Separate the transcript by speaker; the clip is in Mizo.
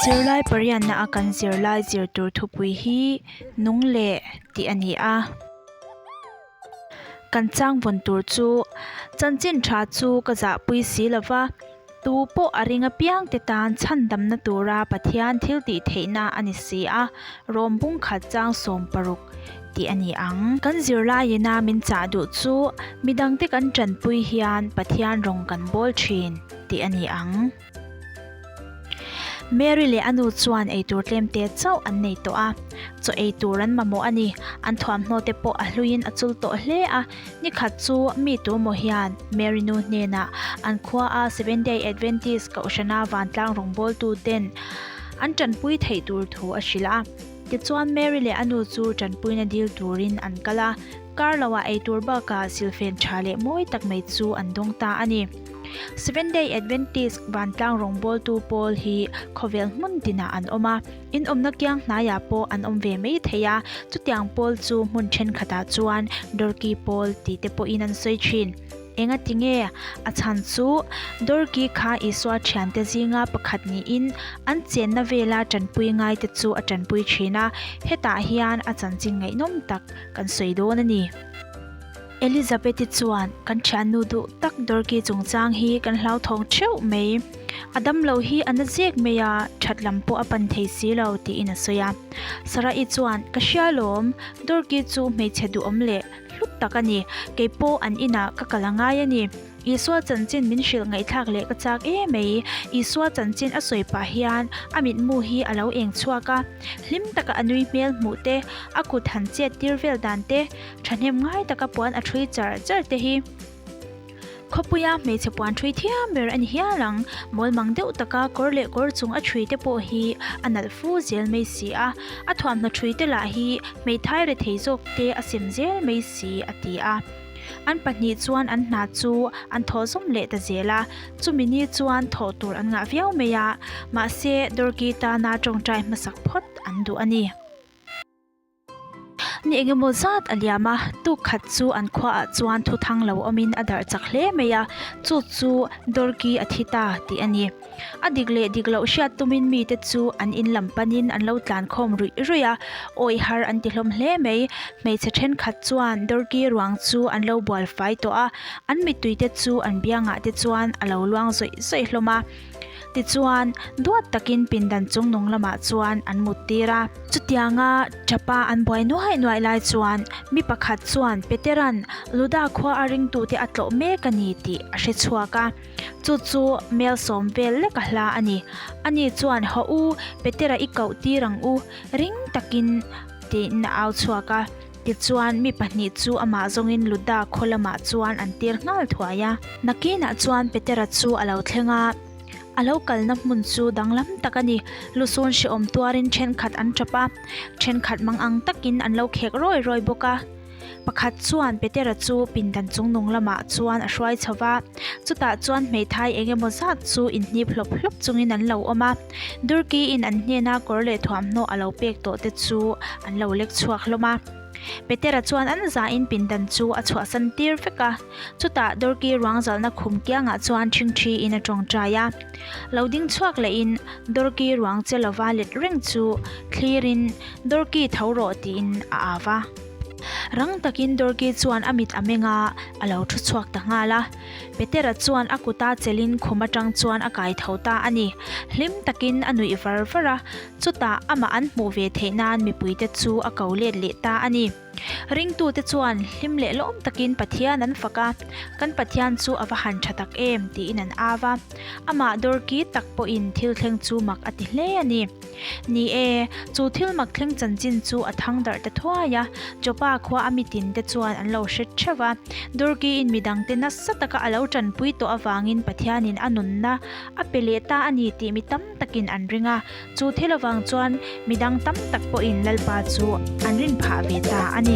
Speaker 1: Zirlai pariatna a kan zirlai zir tur thupui hi nung leh tih a ni a. Kan chang vawn tur chu chanchin tha chu ka zahpui si lo va, tu pawh a ring apiang te tan chhandamna tura Pathian thil tih theihna a ni si a, rawm bung khat chang 16 tih a ni ang. Kan zirlaiin a min chah duh chu midangte kan tanpui hian Pathian rawng kan bawl thin tih a ni ang. Mary leh a nu chuan eitur tlemte chauh an nei tawh a, chaw ei tur an mamawh a ni. An thuamhnaw te pawh a hluiin a chul tawh hle a. Nikhat chu mi tumaw hian Mary nu hnenah an khua a Seventh Day Adventist kohhrana vantlang rawngbawltu ten an tanpui theih tur thu a hrilh a. Tichuan Mary leh a nu chu tanpuina dil turin an kal a, kar loah eitur bakah silfen tha leh mawi tak mai chu an dawng ta a ni. Seventh Day Adventist vantlang rawngbawltu pawl hi khawvel hmun tinah an awm a, in awmna kiang hnaiah pawh an awm ve mai thei a, chutiang pawl chu hmun thenkhatah chuan Dorki pawl tih te pawhin an sawi thin. Enga tinge? A chhan chu Dorki kha Isua thiante zinga pakhat niin an chenna vela tanpui ngaite chu a tanpui thin a, hetah hian a chanchin ngaihnawm tak kan sawi dawn a ni. Elizabeth-i chuan, Kan thiannu duh tak Dorki chungchang hi kan hlauthawng theuh mai. A damlo hi a na zek mai a, that lam pawh a pan thei si lo, tiin a sawi a. Sarah-i chuan, Ka hria lawm, Dorki chu hmeichhe duhawm leh hlut tak a ni. Kei pawh an inah ka kal a ngai a ni. Isua chanchin min hrilh ngaihthlak leh ka chak em mai. Isua chanchin a sawi pah hian a mitmu hi a lo eng chhuak a. Hlim taka a nui hmel hmuh te, a kut han chet tir vel dan te, Thahnem ngai taka puan a thui char char te hi khawpuia hmeichhe puan thui thiam ber a ni hial ang. Mawlmang deuh taka kawr leh kawr chung a thui te pawh hi a nalh fu zel mai si a, a thuamhnaw thui te lah hi hmeithai rethei zawk te a sem zel mai si a ti a. An pahnih chuan an hna chu an thawh zawm leh ta zel a, chumi ni chuan thawh tur an ngah viau mai a, mahse Dorki tana tawngtai hmasak phawt an duh a ni. Ni engemaw zat a liam a, tuk khat chu an khuaah chuan thu thang lo awmin a darh chak hle mai a, chu chu Dorki a thi ta tih a ni. A dik leh dik loh hriat tumin mite chu an in lam panin an lo tlan khawm ruih ruih a, awi har an ti hlawm hle mai. Hmeichhe thenkhat chuan Dorki ruang chu an lo bual fai tawh a, an mittuite chu an biangah te chuan a lo luang zawih zawih hlawm a. Tichuan, duat takin pindan chungnung lamah chuan an mut tir a. Chutianga Chapa an buai nuai nuai lai chuan mi pakhat chuan Petera'n Luda khua a ringtute a tlawh mek a ni tih a hre chhuak a. Chu chu mel sawm vel lek a hla a ni. Ani chuan, Haw u, Petera i koh tir ang u, ring takin tiin a au chhuak a. Tichuan, mi pahnih chu amah zawngin Luda khaw lamah chuan an tir nghal thuai a. Nakinah chuan Petera chu a lo thleng a, a lo kalna hmun chu danglam tak a ni. Lusun hrehawm tuarin thenkhat an tap a, thenkhat mangang takin an lo khek rawi rawi bawk a. Pakhat chuan Petera chu pindan chungnung lamah chuan a hruai chho va, chutah chuan hmeithai eng emaw zat chu inhnip hlawp hlawp chungin an lo awm a. Durkiin an hnena kawr leh thuamhnaw a lo pek tawh te chu an lo lek chhuak hlawm a. Petera chuan an zain pindan chu a chhuahsan tir vek a. Chutah Durki ruang zalna khum kiangah chuan ṭhingṭhiin a ṭawngṭai a. Lo ding chhuak lehin Durki ruang che lova let reng chu thlirin Durki tho rawh tiin a au va. Rang takin Dorki chuan a mit a meng a, a lo thu chhuak ta nghal a. Petera chuan a kuta chelin khum atang chuan a kai tho ta a ni. Hlim takin a nuih var var a, chutah amah an hmuh ve theih nan mipuite chu a ko let leh ta a ni. Ringtute chuan hlim leh lawm takin Pathian an fak a, Kan Pathian chu a va han tha tak em? tiin an au a. Amah Dorki tak pawhin thil thleng chu mak a ti hle a ni. Ni e, chu thil mak thleng chanchin chu a thang darh ta thuai a, Joppa khua a mitin te chuan an lo hre theuh a. Durgi-in midangte nasa taka a lo tanpui tawh avangin Pathianin a nunna a pe leh ta a ni tih mi tam takin an ring a, chu thil avang chuan midang tam tak pawhin Lalpa chu an rin phah ve ta a ni.